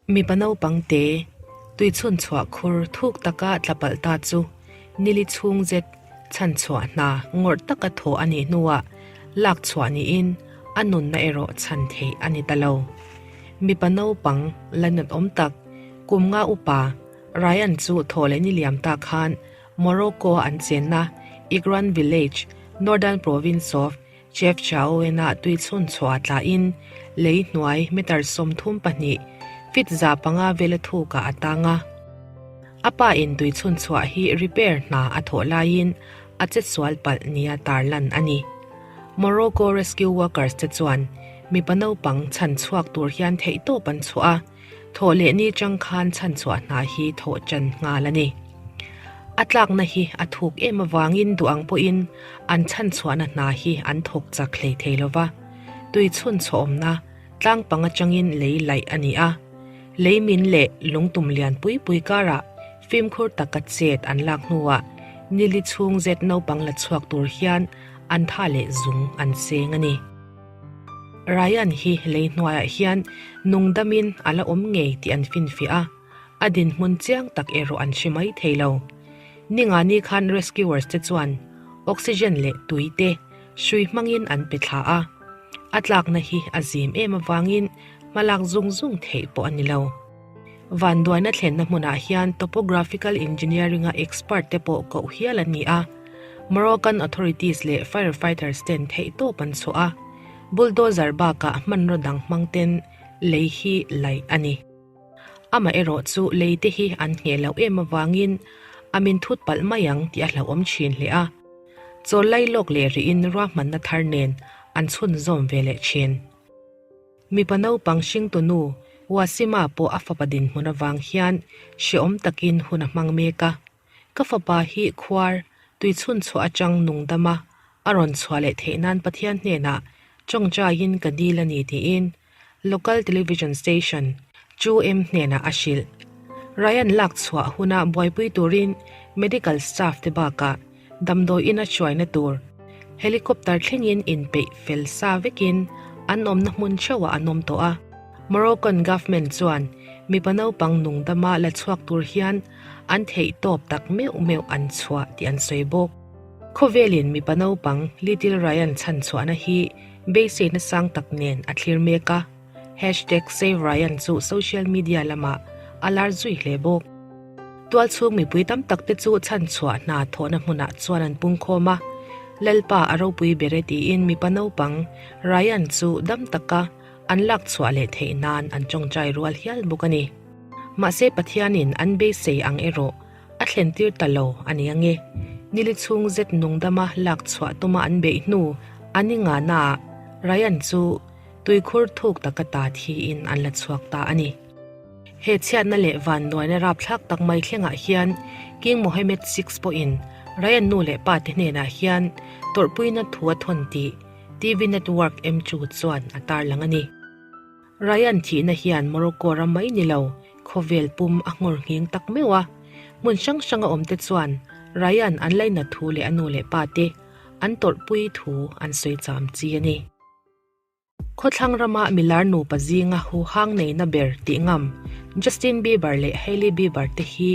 Mipa naupang te tuichhun chhuah khur thuk taka tla palh ta chu nili chhung zet chhanchhuah hna ngawrh taka thawh a nih hnuah lak chhuah niin a nunna erawh chhan theih a ni ta lo. Mipa naupang la nat awm tak kum nga upa Ryan chu thaw leh ni liam ta khan Morocco-a an chenna Igran Village, Northern Province of Chefchaouen-ah tui chhun chhuah tlahin lei hnuai meter 32, feet 500 vela thukah a tang a. A pa in tui chhun chhuah hi repair hna a thawh laiin a chetsual palh nia tarlan a ni. Morocco rescue workers te chuan mipa naupang chhan chhuak tur hian theihtawp an chhuah a. Thawh leh ni chang khan chhanchhuah hna hi thawh chan nghal a ni. A tlakna hi a thuk em avangin duh ang pawhin an chhanchhuahna hna hi an thawk chak hlei thei lo va. Tui chhun chhawmna tlang pang atangin lei laih a ni a. Lei min leh lungtum lian pui pui karah fimkhur taka chet an lak hnuah nili chhung zet naupang la chhuak tur hian an tha leh zung an seng a ni. Ryan hi lei hnuaiah hian nungdamin a la awm ngei tih an finfiah a, a dinhmun chiang tak erawh an hre mai thei lo. Ningani khan rescuers te chuan oxygen leh tui te hrui hmangin an pe thla a, a tlakna hi a zim em avangin hmalak zung zung theih pawh a ni lo. Vanduaina thlenna hmunah hian topographical engineering-a expert te pawh koh hial an ni a, Moroccan authorities leh firefighters ten theihtawp an chhuah a, bulldozer bakah hmanraw dang hmang ten lei hi laih a ni. Amaherawh chu lei te hi an ngheh loh em avangin a min thut palh mai ang tih a hlauhawm thin hle a, chawl lai lawk leh rihin ruahmanna thar nen an chhunzawm ve leh thin. Mipa naupang hringtunu Wasima pawh a fapa dinhmun avang hian hrehawm takin hun a hmang mek a. Ka fapa hi khuar, tuichhun chhuah atang nungdama a rawn chhuah leh theih nan Pathian hnenah tawngtaiin ka dil a ni tiin local television station 2M hnenah a hrilh. Ryan lak chhuah huna buaipui turin medical staff te bakah Damdawi ina hruaina tur helicopter thlengin inpeih fel sa vekin an awmna hmun theuhah an awm tawh a. Moroccan government chuan mipa naupang nungdama la chhuak tur hian an theih tawp tak meuh meuh an chhuah tih an sawi bawk. Khawvelin mipa naupang Little Ryan chhanchhuahna hi beiseina sang tak nen a thlir mek a. Hashtag Save Ryan chu social media lamah a lar zui hle bawk. Tualchhung mipui tam tak te chu chhanchhuah hna thawhna hmunah chuan an pungkhawm a, Lalpa a ropui ber e tiin mipa naupang Ryan chu dam taka an lak chhuah leh theih nan an tawngtai rual hial bawk a ni. Mahse Pathianin an beisei ang erawh a thlen tir ta lo a ni ange. Nili chhung zet nungdama lak chhuah tuma an beih hnu a ni ngahnaah Ryan chu Tuikhur thuk taka ta thiin an la chhuak ta a ni. He chhiatna leh vannuaina rapthlak tak mai thlengah hian King Mohammed VI pawhin Ryan nu leh pa te hnenah hian tawrhpuina thu a thawn tih TV network M2 chuan a tarlang a ni. Ryan thihna hian Morocco ram mai ni lo, khawvel pum a nghawr nghing tak meuh a. Hmun hrang hranga awmte chuan Ryan an lainat thu leh a nu leh pa te an tawrhpui thu an sawi cham chi a ni. Khawthlang rama milar nupa zinga huhang neina ber tih ngam Justin Bieber leh Hailey Bieber te hi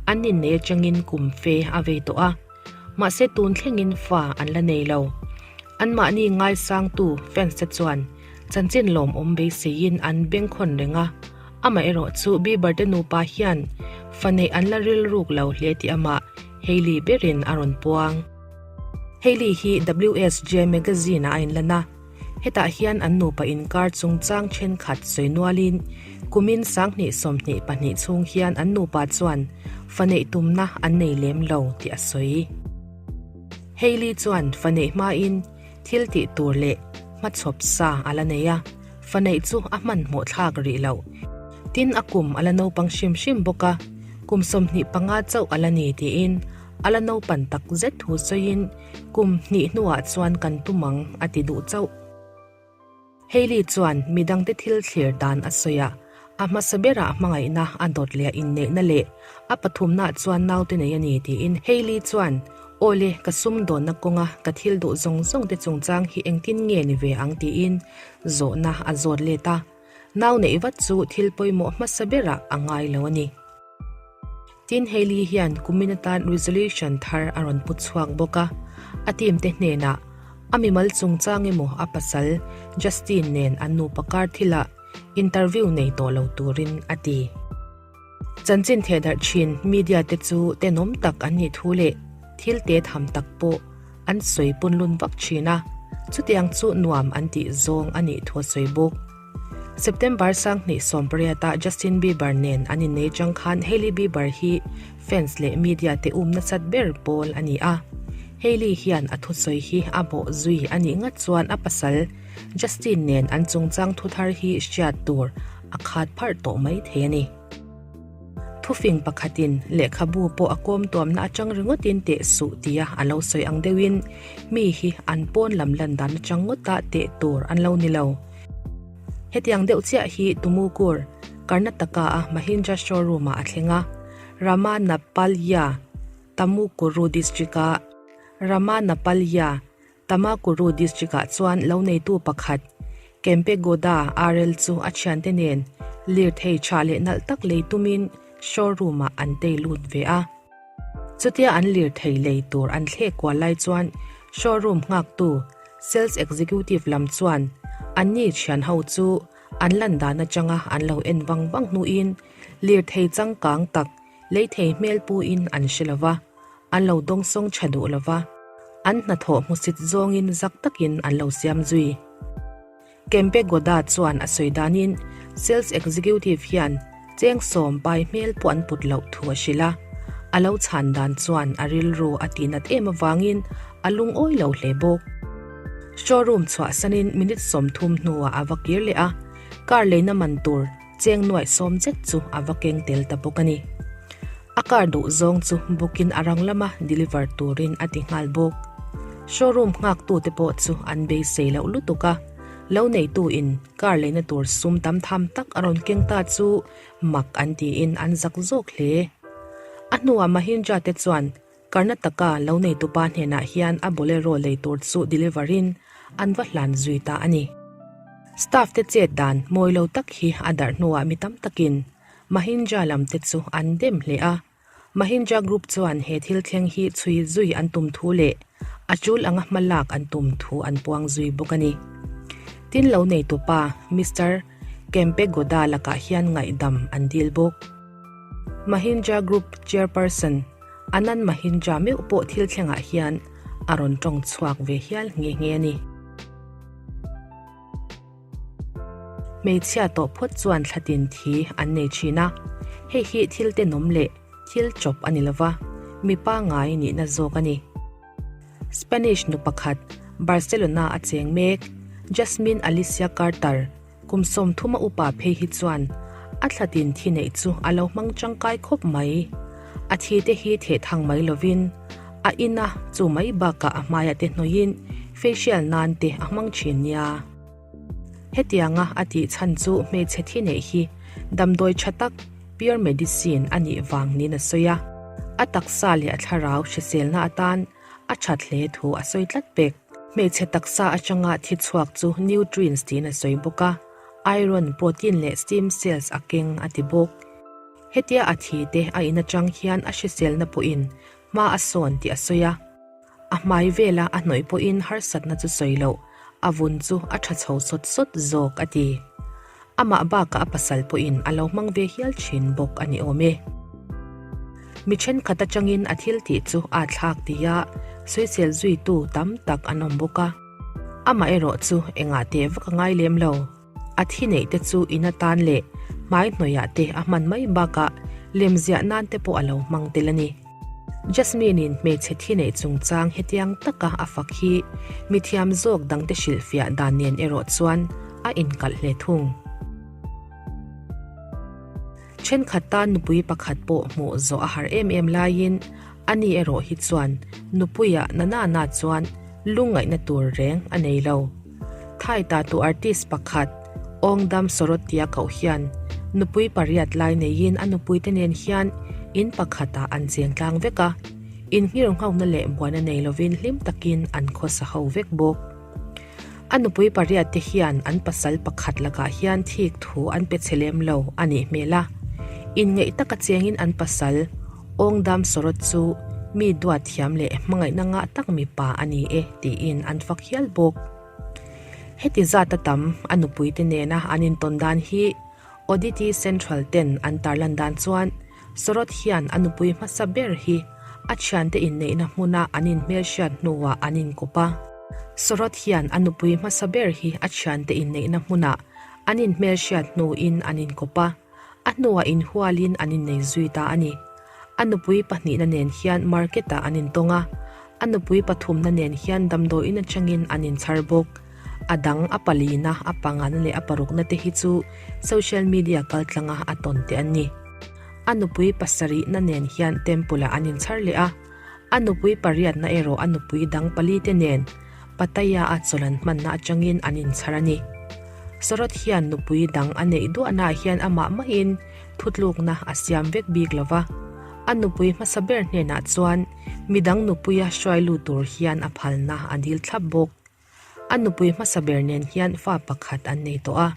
an innei atangin kum fe a vei tawh a, mahse tun thlengin fa an la nei lo. Anmahni ngaisangtu fans te chuan chanchin lawmawm beiseiin an bengkhawn reng a, amaherawh chu Bieber te nupa hian fa neih an la rilruk lo hle tih amah Hailey berin a rawn puang. Hailey hi WSJ magazine-ah a inlan a, hetah hian an nupa inkar chungchang thenkhat sawi nualin kumin 2022 chhung hian an nupa chuan fa neih tumna an nei lem lo tih a sawi. Hailey chuan fa neih hmain thil tih tur leh hmachhawp sa a la nei a, fa neih chu a hmanhmawh thlak rih loh. Tin a kum a la naupang hrim hrim bawk a, kum 25 chauh a la ni tiin A la naupan tak zet thu sawiin kum hnih hnuah chuan kan tum ang a ti duh chauh. Hailey chuan midangte thil thlir dan a sawi a, a hmasa berah hmangaihna a dawt leh a inneihna leh a pathumnaah chuan naute nei a ni tiin Hailey chuan Awle ka sumdawnna kawnga ka thil duh zawng zawng te chungchang hi engtin nge ni ve ang tiin zawhna a zawt let a. Nau neih vat chu thil pawimawh hmasa berah a ngai lo a ni. Tin, Hailey hian kumin atan resolution thar a rawn pu chhuak bawk a, a team te hnenah a mimal chungchang emaw a pasal Justin nen an nupa kar thilah interview nei tawh lo turin a ti. Chanchin thehdarh thin media te chu tenawm tak an nih thu leh thil te tham tak pawh an sawi punlun vak thin a, chutiang chu nuam an tih zawng a nih thu a sawi bawk. September 2018 ah Justin Bieber nen an innei chang khan Hailey Bieber hi fans leh media te um nasat ber pawl a ni a. Hailey hian a thusawi hi a bawh zui a nih ngat chuan a pasal Justin nen an chungchang thuthar hi hriat tur a khat pharh tawh mai thei a ni. Thufing pakhatin lehkhabu pawh a kawm tuamna atang ringawtin teh suh tia a lo sawi ang deuhin mi hi an pawn lam lan dan atang ngawta teh tur an lo ni lo. Hetiang deuh chiah hi Tumukur, Karnataka-a Mahindra showroom-ah a thleng a, Ramanapalya, Tamukuru district-a Ramanapalya, Tamakuru district-ah chuan lo neitu pakhat Kempegoda RL chu a thiante nen lirthei tha leh nalh tak lei tumin showroom-ah an tei lut ve a. Chutia an lirthei lei tur an thlek kual lai chuan showroom nghaktu sales executive lam chuan anni thian ho chu an lan dan atanga an lo en vang vang hnuin lirthei changkang tak lei thei hmel puin an hre lo va, an lo dawngsawng tha duh lo va, an hnathawh hmusit zawngin zak takin an lo siam zui. Kempegoda chuan a sawi danin sales executive hian cheng sawm pai hmel pawh an put loh thu a hrilh a, a lo chhan dan chuan a rilru a tihnat em avangin a lungawi lo hle bawk. Showroom chhuahsanin minute 30 hnuah a va kir leh a, car leina man tur cheng nuaih sawm zet chu a va keng tel ta bawk a ni. A car duh zawng chu bookin a rang lama deliver turin a ti nghal bawk. Showroom nghaktute pawh chu an beisei loh lutuk a, lo neitu in car leina tur sum tam tham tak a rawn keng ta chu mak an tiin an zak zawk hle. A hnuah Mahindra te chuan Karnataka lo neitupa hnenah hian a Bolero lei tur chu deliver in an va hlan zui ta a ni. Staff te chet dan mawi lo tak hi a darh hnuah mi tam takin Mahindra lam te chu an dem hle a, Mahindra Group chuan he thil thleng hi chhui zui an tum thu leh a tul anga hma lak an tum thu an puang zui bawk a ni. Tin lo neitupa Mister Kempegoda lakah hian ngaihdam an dil bawk. Mahindra Group Chairperson Anand Mahindra meuh pawh thil thlengah hian a rawn tawng chhuak ve hial nghe nghe a ni. Hmeichhia tawh phawt chuan thlatin thi an nei thin a, hei hi thil tenawm leh thil chawp a ni lova, mi pangngai nihna zawk a ni. Spanish nu pakhat, Barcelona a cheng mek, Jasmine Alicia Carter, kum 30 a upa phei hi chuan a thlatin thi neih chu a lo hmang tangkai khawp mai. A thi te hi theh thang mai lovin a in a, chu mai bakah a hmaiah te hnawihin facial nan te a hmang thin nia. Hetianga a tih chhan chu hmeichhe thi neih hi damdawi tha tak, pure medicine, a nih vang niin a sawi a. A taksa leh a thlarau hriselna atan a that hle thu a sawi tlat pek. Hmeichhe taksa atanga thi chhuak chu nutrients tiin a sawi bawk a, iron, protein leh stem cells a keng a ti bawk. Hetia a thi te a in atang hian a hriselna pawhin hma a sawn tih a sawi a. A hmai vela a hnawih pawhin harsatna chu sawi loh, a vun chu a tha chho sawt sawt zawk a ti. Amah bakah a pasal pawhin a lo hmang ve hial thin bawk a ni awm e. Mi thenkhat atangin a thil tih chu aa thlak tia sawisel zuitu tam tak an awm bawk a. Amaherawh chu engah teh vak a ngai lem lo. A thi neih te chu in atan leh hmai hnawiah te a hman mai bakah lemziah nan te pawh a lo hmang tel a ni. Jasmine-in hmeichhe thi neih chungchang hetiang taka a fak hi mithiam zawk dangte hrilhfiah dan nen erawh chuan a inkalh hle thung. Thenkhat tan nupui pakhat pawh hmuh zawh a har em em laiin ani erawh hi chuan nupuia na na na chuan lungngaihna tur reng a nei lo. Thai tatu artist pakhat Ongdam Sorot tia koh hian nupui pariat lai neiin a nupuite nen hian in pakhatah an cheng tlang vek a, inngirnghauna leh buaina nei lovin hlim takin an khawsa ho vek bawk. A nupui pariat te hian an pasal pakhat lakah hian thik thu an pe chhe lem lo a nih hmel a. Inngeih taka chengin an pasal Awngdam Sawrawt chu mi duat thiam leh hmangaihna ngah tak mipa a ni e tiin an fak hial bawk. Heti zata tam a nupuite nena an intawn dan hi Oddity Central ten an tarlan dan chuan Sawrawt hian a nupui hmasa ber hi a thiante inneihna hmuna an inhmelhriat hnuah an inkawp a. Sawrawt hian a nupui hmasa ber hi a thiante inneihna hmunah an inhmelhriat hnuin an inkawp a, a hnuah inhualin an innei zui ta a ni. A nupui pahnihna nen hian market-ah an intawng a, a nupui pathumna nen hian damdawiin atangin an inchhar bawk. A dang a palina, a pangana leh a parukna te hi chu social media kaltlanga a tawn te an ni. A nupui pasarihna nen hian temple ah an inchhar leh a, a nupui pariatna erawh a nupui dang pali te nen Pattaya a chawlh an hmanna atangin an inchhar a ni. Sawrawt hian nupui dang a neih duahnaah hian amah mahin thutlukna a siam vek bik lo va, a nupui hmasa ber hnenah chuan midang nupuia hruai lut tur hian a phalna a dil thlap bawk. A nupui hmasa ber nen hian fa pakhat an nei tawh a.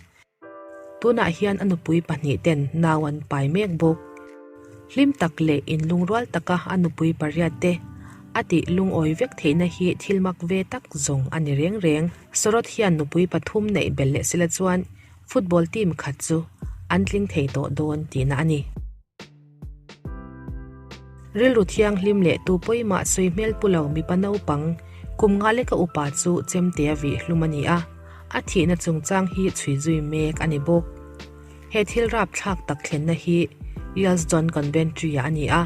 Tunah hian a nupui pahnih ten nau an pai mek bawk. Hlim tak leh inlungrual taka a nupui pariat te a tih lungawi vek theihna hi thil mak ve tak zawng a ni reng reng. Sawrawt hian nupui pathum neih belh leh sela chuan football team khat chu an tling thei tawh dawn tihna a ni. Rilru thianghlim leh tu pawimah sawi hmel pu lo mipa naupang kum nga leka upa chu chemtea vih hlum a ni a, a thihna chungchang hi chhui zui mek a ni bawk. He thil rapthlak tak thlenna hi Earlsdon Conventry-ah a ni a.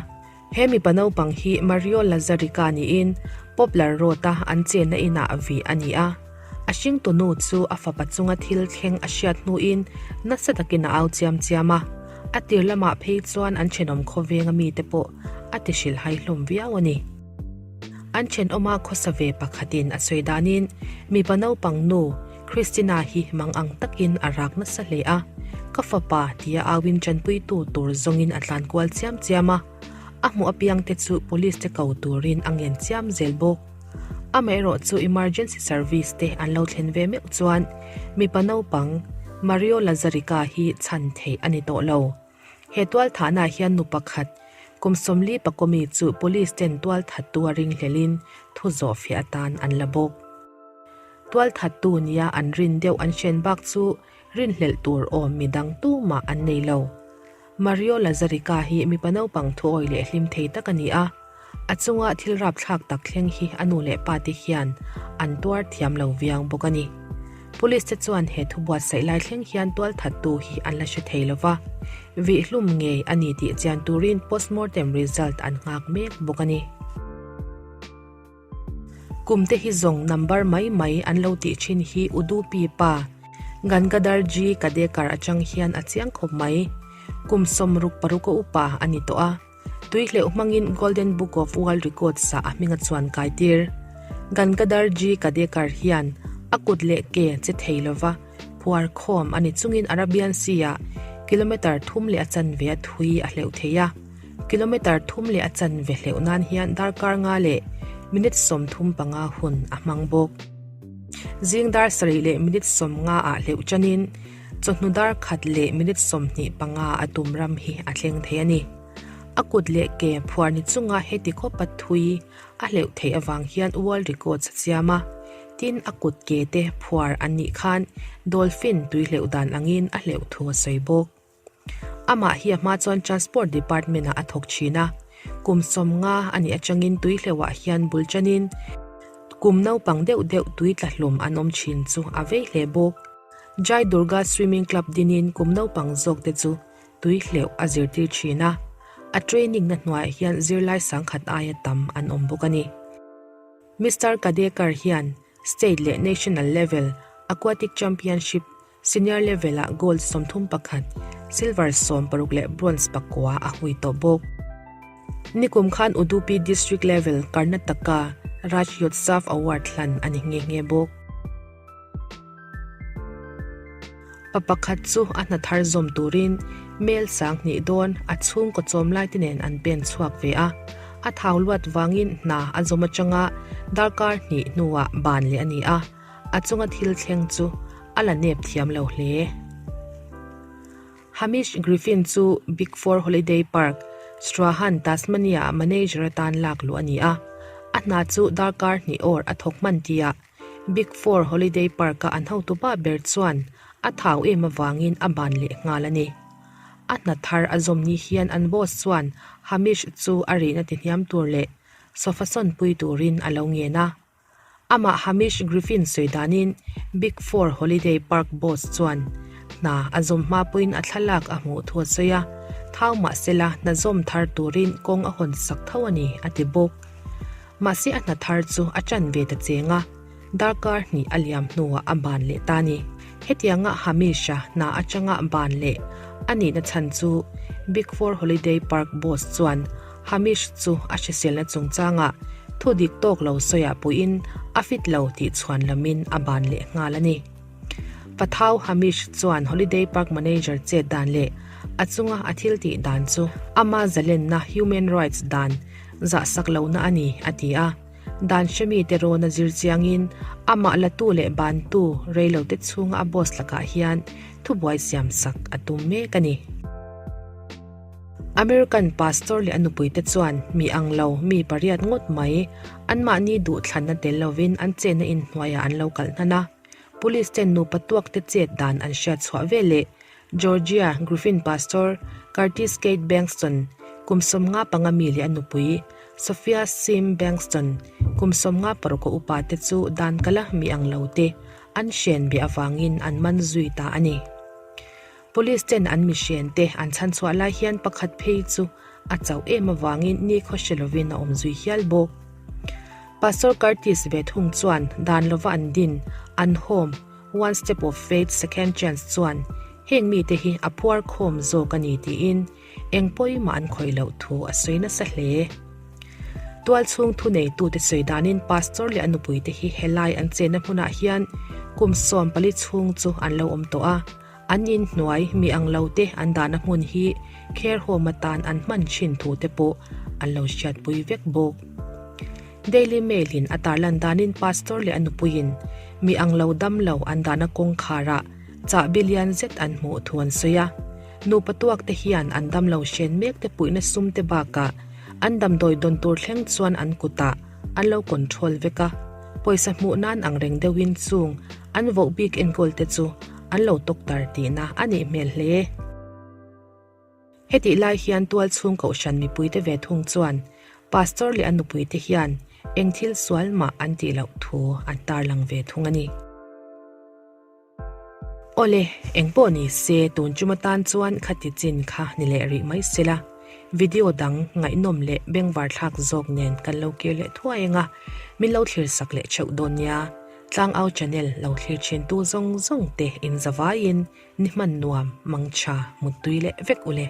He mipa naupang hi Mario Lazarica niin Poplar Road-a an chenna inah vih a ni a. A hringtu nu chu a fapa chunga thil thleng a hriat hnuin nasa takin a au chiam chiam a, a tir lamah phei chuan an thenawm khawvenga mite pawh a ti hrilhhai hlawm viau a ni. An thenawma khawsa ve pakhatin a sawi danin mipa naupang nu Christina hi mang ang takin a rak nasa hle a, Ka fapa tia auin tanpuitu tur zawngin a tlan kual chiam chiam a, a hmuh apiangte chu police te ko turin a ngen chiam zel bawk. Amaherawh chu emergency service te an lo thlen ve meuh chuan mipa naupang Mario Lazarica hi chhan theih a ni tawh lo. He tualthahnaah hian nu pakhat kum 40 pakomi chu police ten tualthattu a ringhlelin thu zawhfiah atan an la bawk. Tualthattu nia an rin deuh an hren bak chu rinhlelh tur awm midang tumah an nei lo. Mario Lazarica hi mipa naupang thuawi leh hlim thei tak a ni a. A chunga thil rapthlak tak thleng hi a nu leh pa te hian an tuar thiam lo viang bawk a ni. Police te chuan he thu buatsaih lai thleng hian tualthattu hi an la hre thei lo va, vihhlum ngei a ni tih chian turin postmortem result an nghak mek bawk a ni. Kum te hi zawng number mai mai an lo tih thin hi Udupi pa Gangadhar G Kadekar atang hian a chiang khawp mai. Kum 66 a upa a ni tawh a. Tuihleuh hmangin Golden Book of World Records ah a hming a chuan kai tir. Gangadhar G Kadekar hian a kut leh ke che thei lova phuar khawm a ni chungin Arabian Sea ah kilometre thum leh a chanve a thui a hleuh thei a. Kilometre thum leh a chanve hleuh nan hian darkar nga leh minute 35 hun a hmang bawk. Zing dar sarih leh minute 50 ah hleuh chanin Chawhnu dar khat leh minute 25 a tum ram hi a thleng thei a ni. A kut leh ke phuar ni chunga heti khawpa thui a hleuh theih avang hian world records a siam a. Tin, a kut ke te phuar an nih khan dolphin tui hleuh dan angin a hleuh thu a sawi bawk. Amah hi a hma chuan Transport Department ah a thawk thin a. Kum 50 a nih atangin tui hleuhah hian bul chanin kum naupang deuh deuh tui tla hlum an awm thin chu a vei hle bawk. Jai Durga Swimming Club dinin kum naupang zawk te chu tui hleuh a zirtir thin a, a training na hnuaiah hian zirlai sangkhat aia tam an awm bawk a ni. Mister Kadekar hian State leh National level Aquatic Championship Senior level ah Gold 31, Silver 60 leh Bronze pakua a hui tawh bawk. Nikum khan Udupi District level Karnataka Rajyotsav Award hlan a ni nghe nghe bawk. Pa pakhat chu a hna thar zawm turin mel 2000 dawn a chhungkaw chawm lai te nen an pen chhuak ve a. A thau luat vangin hna a zawm atanga darkar hnih hnuah ban leh a ni a. a chunga thil thleng chu a la nep thiam lo hle. Hamish Griffin chu Big Four Holiday Park, Strahan, Tasmania-ah manager atan lak luh a ni a. A hna chu darkar hnih awr a thawk hman tihah Big Four Holiday Park-a an hotupa ber chuan a thau em avangin a ban leh nghal a ni. A hna thar a zawm ni hian an boss chuan Hamish chu a rihna tihniam tur leh sofa sawnpui turin a lo ngen a. Amah Hamish Griffin sawi danin Big Four Holiday Park boss chuan hna a zawm hma pawhin a thlalak a hmuh thu a sawi a, thau mahsela hna zawm thar turin kawng a hawn sak tho a ni, a ti bawk. Mahse a hna thar chu a ṭan ve ta cheng a, darkar hnih a liam hnuah a ban leh ta a ni. Hetianga Hamish-a hna atanga ban leh a nihna chhan chu Big Four Holiday Park boss chuan Hamish chu a hriselna chungchangah thu dik tawk lo sawiah puiin a fit lo tih chhuan lamin a ban leh nghal a ni. Pathau Hamish chuan Holiday Park manager chet dan leh a chunga a thil tih dan chu ama zalenna human rights dan zahsak lohna a ni, a ti a. Dan hremite rawn a zir chiangin amah latu leh bantu reilote chhunga a boss lakah hian thubuai siamsak a tum mek a ni. American pastor leh a nupuite chuan mi ang lo mi pariat ngawt mai anmahni duhthlanna tel lovin an chenna inhnuaiah an lo kalh hnan a. Police ten nupa tuakte chet dan an hriat chhuah veleh Georgia Griffin pastor Curtis Kate Bankston kum 75 mi leh a nupui Sophia Sim Bankston kum 56 a upa te chu dan kala mi ang lo te an hren beh avangin an man zui ta a ni. Police ten an mihren te an chhan chhuah lai hian pakhat phei chu a chauh em avangin nikhaw hre lovin a awm zui hial bawk. Pastor Curtis ve thung chuan dan lova an din an home One Step of Faith Second Chance chuan heng mite hi a phuar khawm zawk a ni tiin eng pawimah an khawih loh thu a sawi nasa hle. Tualchhung thuneitute sawi danin Pastor leh a nupuite hi helai an chenna hmunah hian kum 14 chhung chu an lo awm tawh a. An inhnuai mi ang lo te an dahna hmun hi care home atan an hman thin thu te pawh an lo hriatpui vek bawk. Daily Mail in a tarlan danin pastor leh a nupuiin mi ang lo dam lo an dahna kawngkharah chahbi lian zet an hmuh thu an sawi a. Nupa tuak te hian an dam lo hren mek te puihna sum te bakah an damdawi dawn tur thleng chuan an kutah an lo control vek a, pawisa hmuh nan ang reng deuhin chung an voh bik enkawl te chu an lo tawktar tihna a nih hmel hle. Hetih lai hian tual chhung kohhran mipuite ve thung chuan Pastor leh a nupuite hian eng thil sual mah an tih loh thu an tarlang ve thung a ni. Awle, engpawh ni se tun chuma tan chuan khati chin kha ni leh rih mai sela, video dang ngaihnawm leh bengvar thlak zawk nen kan lo kir leh thuai eng a, min lo thlir sak leh theuh dawn nia. Tlangau channel lo thlir thin tu zawng zawng te in zavaiin ni hman nuam mangtha muttui leh vek ule.